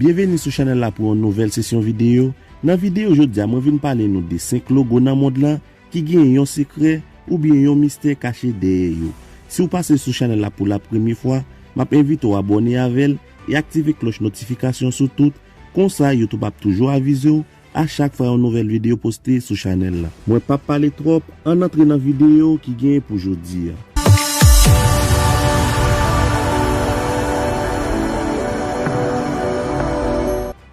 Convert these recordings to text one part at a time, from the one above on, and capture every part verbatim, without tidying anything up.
Byenveni sou chanèl la pou yon nouvèl sesyon videyo. Nan videyo jodi a, mwen vin pale nou de senk logo nan mond lan ki gen yon sekrè oubyen yon mistè kache dèyè yo. Si w pase sou chanèl la pou la premye fwa, m ap envite w abòne avè l e aktive klòch notifikasyon sou tout. Konsa, YouTube ap toujou avize w a chak fwa yon nouvèl videyo poste sou chanèl la. Mwen p ap pale twòp, ann antre nan videyo ki genyen pou jodi a.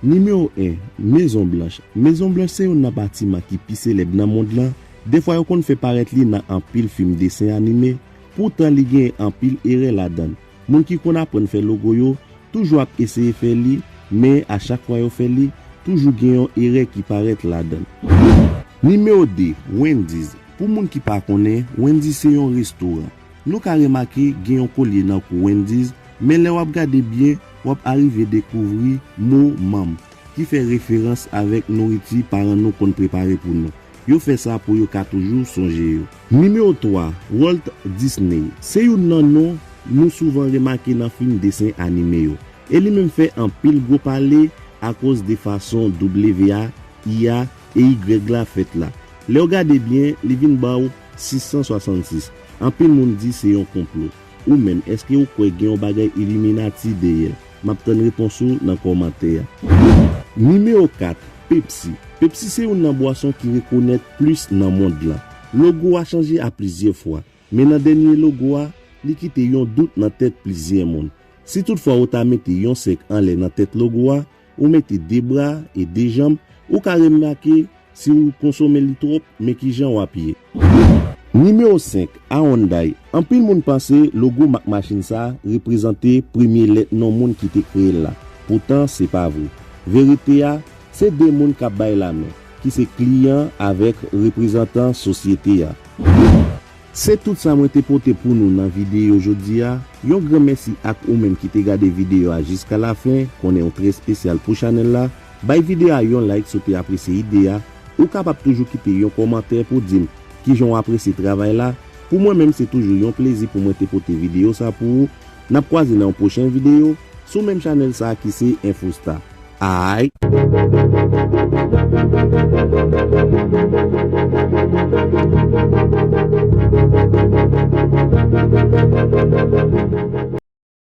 Nimewo en, Mezon Blanch. Mezon Blanch se youn nan batiman ki pi selèb nan mond lan. Defwa yo konn fè parèt li nan anpil fim desen anime, poutan li gen anpil erè ladan l. Moun ki konn aprann fè logo yo toujou ap eseye fè li, men a chak fwa yo fè li, toujou gen yon erè ki parèt ladan l. Nimewo de, Wendy's. Pou moun ki pa konnen, Wendy's se yon restoran. Nou ka remake gen yon kolye nan kou Wendy's, men lè w ap gade byen, w ap arive dekouvri mo manm, ki fè referans avèk nouriti paran nou konn prepare pou nou. Yo fè sa pou yo ka toujou sonje yo. Nimewo twa, Walt Disney. Se youn nan non nou souvan remake nan fim desen anime yo. E li menm fè anpil gwo pale akoz de fason W a, I a e Y la fèt la. Lè w gade byen, li vin ba w sis san swasannsis. Anpil moun di se yon konplo. Ou menm, èske ou kwè gen yon bagay Illuminati dèyè l? M ap tann repons ou nan kòmantè a. Nimewo kat, Pepsi. Pepsi se youn nan bwason ki rekonèt plis nan mond lan. Logo a chanje a plizyè fwa, men nan dènye logo a, li kite yon dout nan tèt plizyè moun. Si toutfwa ou ta mete yon sèk anlè nan tèt logo a, ou mete de bra e de janm, ou ka remake si ou konsome li twòp, men kijan w ap ye. Nimewo senk, Hyundai. Anpil moun panse logo mak machin sa a reprezante premye lèt non moun ki te kreye l la. Poutan, se pa vre. Verite a, se de moun k ap bay lamen, ki se kliyan avèk reprezantan sosyete a. Se tout sa mwen te pote pou nou nan videyo jodi a. Yon gran mèsi ak ou menm ki te gade videyo a jiska lafen. Konnen w trè espesyal pou chanèl la. Bay videyo a yon like si w te apresye ide a. Ou kapab toujou kite yon kòmantè pou di m kijan w apresye travay la. Pou mwen menm, se toujou yon plezi pou mwen te pote videyo sa pou ou. N ap kwaze nan yon pwochen videyo sou menm chanèl sa a ki se Infostar. Ay.